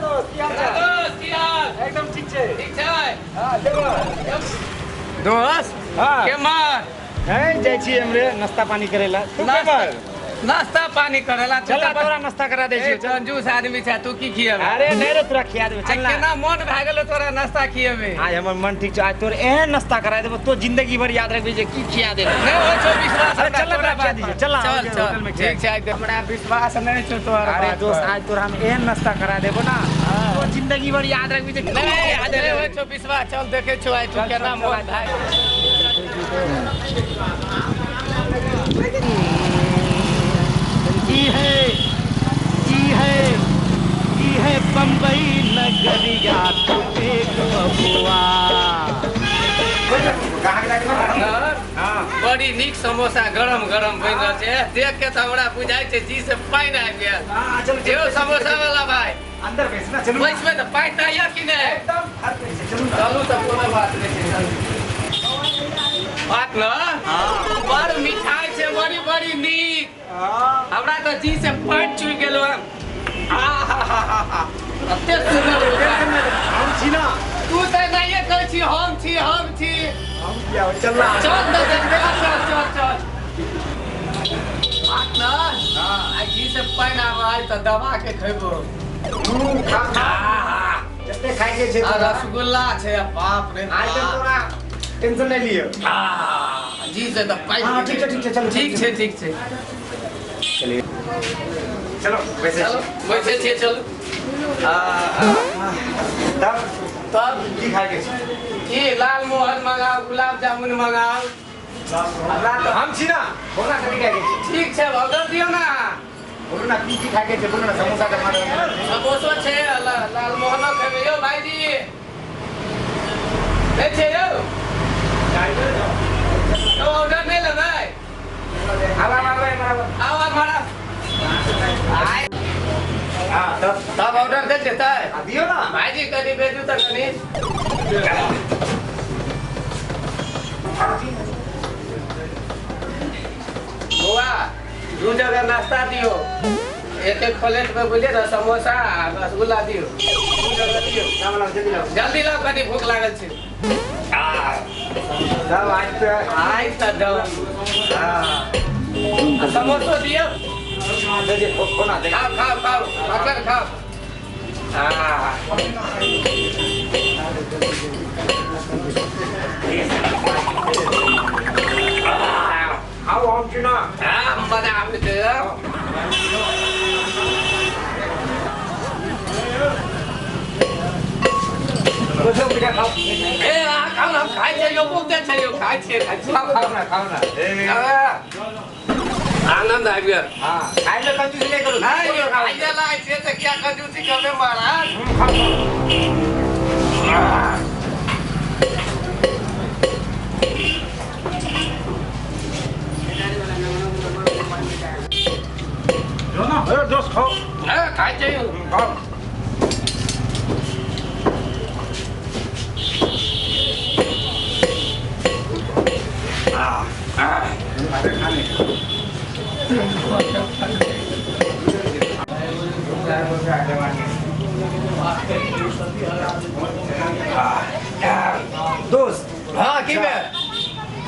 दोस्त, की हाल चाल? दोस्त की हाल? एकदम ठीक छै। ठीक छै। हां देखो दोस्त। हां के मार है जाइ छी हमरे नाश्ता पानी करेला। तू के कर? नाश्ता पानी करेला। चल तोरा नाश्ता करा दै छी। कंजूस आदमी छै तू, की खिएबे? अरे नहीं रे, तोरा खिया देबे, चल ना। केना मन भए गेलो तोरा नाश्ता खिएबे? आज हमर मन ठीक छै, आज तोर एहन नाश्ता करा देबो तो जिंदगी भर याद रखबी जे की खिया देबो। नहीं होय छौ विश्वास। अरे चल ना, खिया दीजिए, चल ना। चल चल ठीक छै, हमरा विश्वास नहीं छौ तोरा। अरे दोस्त, आज तोरा हम एहन नाश्ता करा देबो ना तो जिंदगी भर याद रखबी जे। नहीं नहीं होय छौ विश्वास। चल देखे छौ आइ तू केना मन भए। ई है बम्बई नगरिया तू देख बबुआ। बड़ी नीक समोसा गरम गरम बनि रहल छै, देख के तऽ हमरा बुझाइ छै जी से पानि आबि गेल। यौ समोसा वाला भाई, अंदर बैसना, चलू बैसबै तऽ पानि तऽ यऽ कि नहि? एकदम हर पैसे, चलू चलू तऽ कोनो बात नहि छै। बात न बड़ मिठाइ छै, बड़ी बड़ी नीक। हमरा तऽ जी से पानि चुहि गेल। कते सुन्दर। हम छी ना, तू तऽ नहिये कहै छी हम छी, हम छी। हम किया हो? चल ना, चल तऽ देखबे। चल चल चल बात न आइ जी से पानि आबै, आइ तऽ दबा के खैबो। खा खा, जते खाइ के छै। आ रसगुल्ला छै, बाप रे। आइ तऽ तोरा टेंशन नहीं लियो। जी से तऽ पानि। हां ठीक छै, ठीक छै, चलो। ठीक छै, ठीक छै, चलिए चलो वैसे चलो बैठे छियै, चलू। तब तब की खाइ के छै? की लाल मोहन मंगाओ, गुलाब जामुन मंगाओ। हम छी ना, बोल ना कथी खाइ के छै? ठीक छै, ऑर्डर दियौ ना। बोलू ना की की खाइ के छै, बोलू ना। समोसा के मार समोसो छै, लाल मोहनो खेबै। यौ भाईजी नहि छै यौ? यौ ऑर्डर नहि लेबै? आवा आवा आवा आउ हमारा। हां तब तब ऑर्डर दे देतै। दियौ ना भाईजी, कनि भेजू तऽ कनि। बौआ दू जगह नाश्ता दियौ, एक एक प्लेट में बुझलियै ने, समोसा आ रसगुल्ला दियौ, दू जगह दियौ। जल्दी लाओ, जल्दी लाओ, कनि भूख लागल छै। तब आज तऽ आइ तऽ डन। हां समोसो दियौ। दे दे, कोना दे। खाओ खाओ खाओ, मक्खन खाओ। आओ हम छी ना। हां मजा आबै छै। खाओ। ए अहाँ खाउ ना, हम खाइ छियै यौ, बहुते छै यौ, खाइ छियै, खाइ छियै। खाओ खाओ ना, खाओ ना। आनंद आबि गेल। हां खाइ ले, कंजूसी नहीं करू। नहीं यौ, खाइए लागै छियै तऽ किया कंजूसी करबै महाराज? खाओ खाओ। अरे दोस्त खाओ। हां खाइ छियै यौ। खाओ। अरे खाने दोस्त। हां की भेल?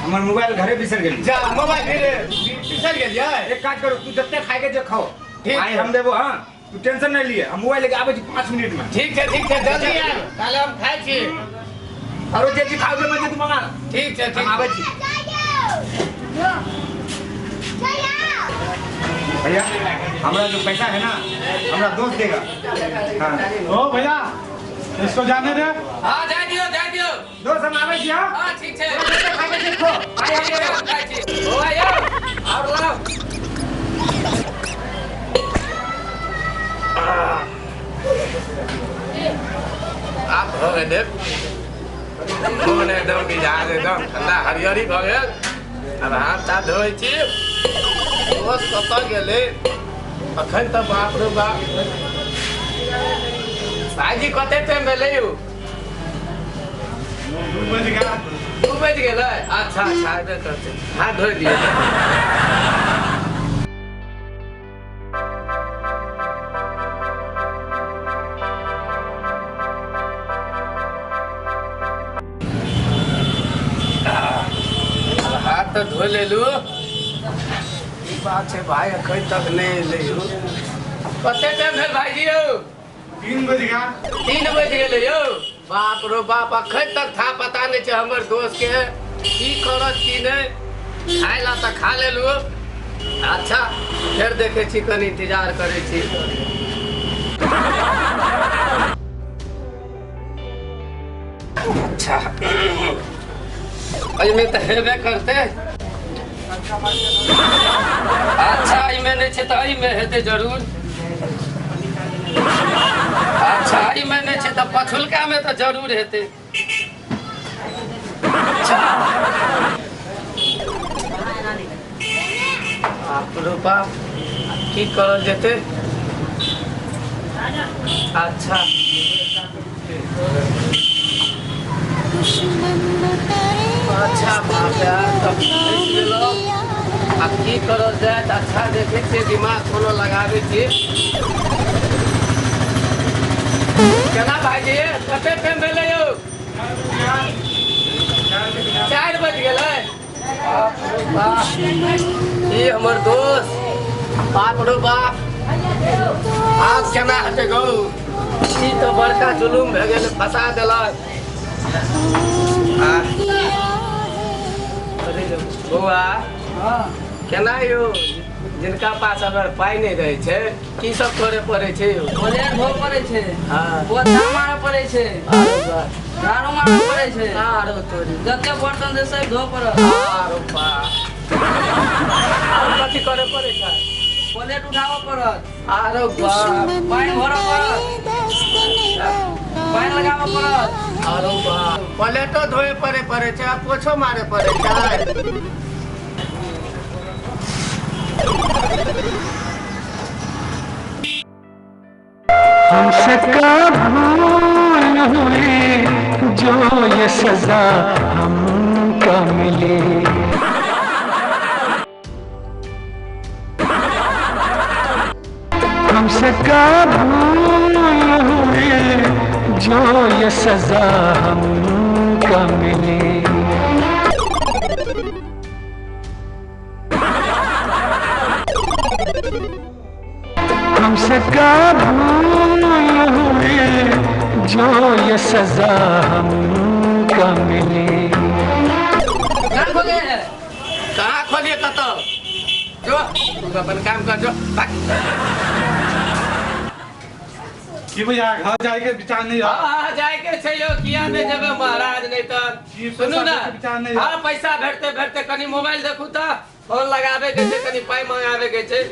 हमर मोबाइल घरे बिसर गेल। जा मोबाइल बिसर गेलियै? एक काज करू, तू जते खाइ के जे खाओ, ठीक आइ हम देबो। हां तू टेंशन नहीं लिए, हम मोबाइल लेके आबै छी 5 मिनट में। ठीक छै, ठीक छै, जल्दी आब, ताले हम खाइ छी। आरो जे चीज खाओ जे मर्जी तू मंगा। ठीक छै, ठीक। हम आबै छी। भैया हमरा जो पैसा है ना, हमरा दोस्त देगा। हाँ ओ भैया इसको जाने दे। हाँ जाय दियौ, जाय दियौ दोस्त, हम आबै छी। हां हां ठीक छै, खाइ के खो, आइ हम ठीक छै, हम खाइ छी। बौआ यौ और लाउ। आप भऽ गेल मोन एकदम मिजाज एकदम ठंडा हरियरी भऽ गेल। आब हाथ ताथ धोइ छी। दोस्त कतऽ गेलै अखन तऽ? बाप रे बाप, भाईजी कते टाइम भेलै यौ? 2 बज गया। 2 बज गेलै? अच्छा अच्छा, एबे करतै। हाथ धोइ दियौ। हाथ तऽ धो लेलू। ई बात छै भाय, एखन तक नहि एलै यौ। कते टाइम भेल भाईजी यौ? 3 बज गया। 3 बज गेलै यौ। बाप रो बाप, अखन तक था पता नहि छै हमर दोस्त के, की करत की नहि। खाय ला तऽ खा लेलू। अच्छा फेर देखै छी, कनि इंतजार करै छी। अच्छा एहिमे तऽ हेबे करतै। अच्छा एहिमे नहि छै तऽ एहिमे हेतै जरूर। अच्छा एहिमे नहि छै तऽ पछुलकामे तऽ जरूर हेतै। अच्छा बाप रो बाप, की करल जेतै? अच्छा अच्छा बाप यार, तब फँसि गेलहुँ, आब की करल जाय? अच्छा देखै छियै, दिमाग कोनो लगाबै छी। केना भाईजी, कते टाइम भेलै यौ? 4 बज गेलै। बाप रो बाप, ई हमर दोस्त, बाप रो बाप, आब केना हेतै गौ? ई तऽ बड़का जुलुम भए गेलै, फंसा देलक। अरे बौआ केना यौ, जिनका पास अगर पाइ नहि रहै छै की सब करे पड़ै छै यौ? प्लेट धोऽ पड़ै छै। हाँ। पोछा मारऽ पड़ै छै। आरो बा। झाड़ू मारऽ पड़ै छै। आरो तोरी। जते बर्तन छै सब धोऽ पड़त। आरो बा। आरो कथी करे पड़ै छै? प्लेट उठाबऽ पड़त। आरो बा। पानि भरऽ पड़त। पानि लगाबऽ पड़त। आरो बा। प्लेटो धोए पड़े पड़े छै आ पोछो मारे पड़े छै। हमसे का भूल हुई जो ये सजा हमको मिली। हमसे का भूल हुई जो ये सजा हमको मिली। हमसे का भूल हुई जो ये सजा हमको मिली। कहाँ खोलिए है? कहाँ खोलिए? कतौ जो तू अपन काम कर, जो भाग। की भैया, घर जाए के विचार नहीं है? हाँ, जाए के छै यौ, किया नहि जेबै महाराज? नहि तऽ की सुनू पैसा ने, के विचार नहि है? हाँ पैसा भेटते भेटते कनि मोबाइल देखू तऽ, फोन लगाबे के छै, कनि पाइ मंगाबे के छै।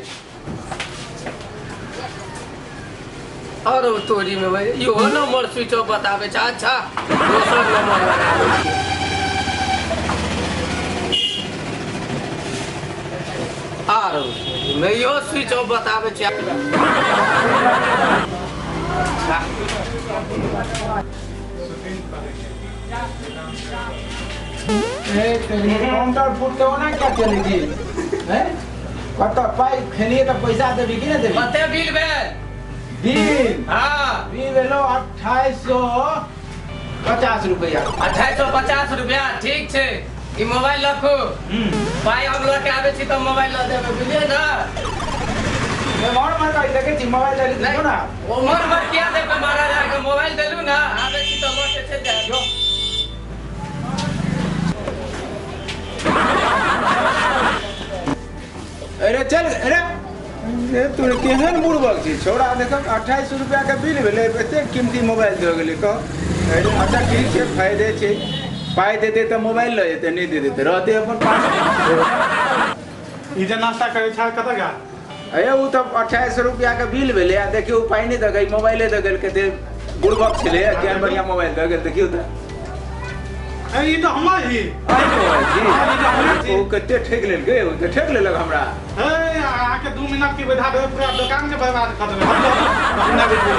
और तोरी में भाई इहो नंबर स्विच ऑफ बताबै छै। अच्छा दोसर नंबर लगाबै छियै। आरो में इहो स्विच ऑफ बताबै छै। अच्छा काउंटर फूटते ओना क्या चली जी हैं? कत पाइ खेलिए तऽ पैसा देबी कि नहि देबी? कते बिल भेल? बिल? हाँ। बिल भेलो 2850 रुपया। 2850 रुपया, ठीक छै। ई मोबाइल रखू, पाइ हम लऽ के आबै छी तऽ मोबाइल लऽ देबै, बुझलियै ने? मोर मर कहि देखै छी मोबाइल लऽ देखो ना। ओ मोर मर किया देबै महाराज? अहाँके मोबाइल देलू ने, आबै छी तऽ लऽ के चलि जायब। जो अरे चल, अरे ए तू केहन बुड़बक छी छोड़ा। देखक 2800 रुपया के बिल भेलै, एते कीमती मोबाइल दऽ गेलै कह। अरे अच्छा ठीक छै, फायदे छै, पाइ देतै तऽ मोबाइल लऽ जेतै, नहि देतै तऽ रहतै अपन पास। ई जे नाश्ता करै छै कतऽ गेल? अरे ओ तऽ 2800 रुपया के बिल भेलै आ देखियौ पाइ नहि दऽ गेल, मोबाइले दऽ गेल। कते बुड़बक छलै, केहन बढ़िया मोबाइल दऽ गेल देखियौ तऽ। ए ई तऽ हमर ही। अरे मोबाइल छी? हाँ, ई तऽ हमरे छी। ओ कते ठकि लेलकै, ओ तऽ ठकि लेलक हमरा। ए अहाँके 2 मिनट के बैठा देबै, पूरा दोकान के बर्बाद कऽ देबै। हम तऽ हम नहि बैठबै।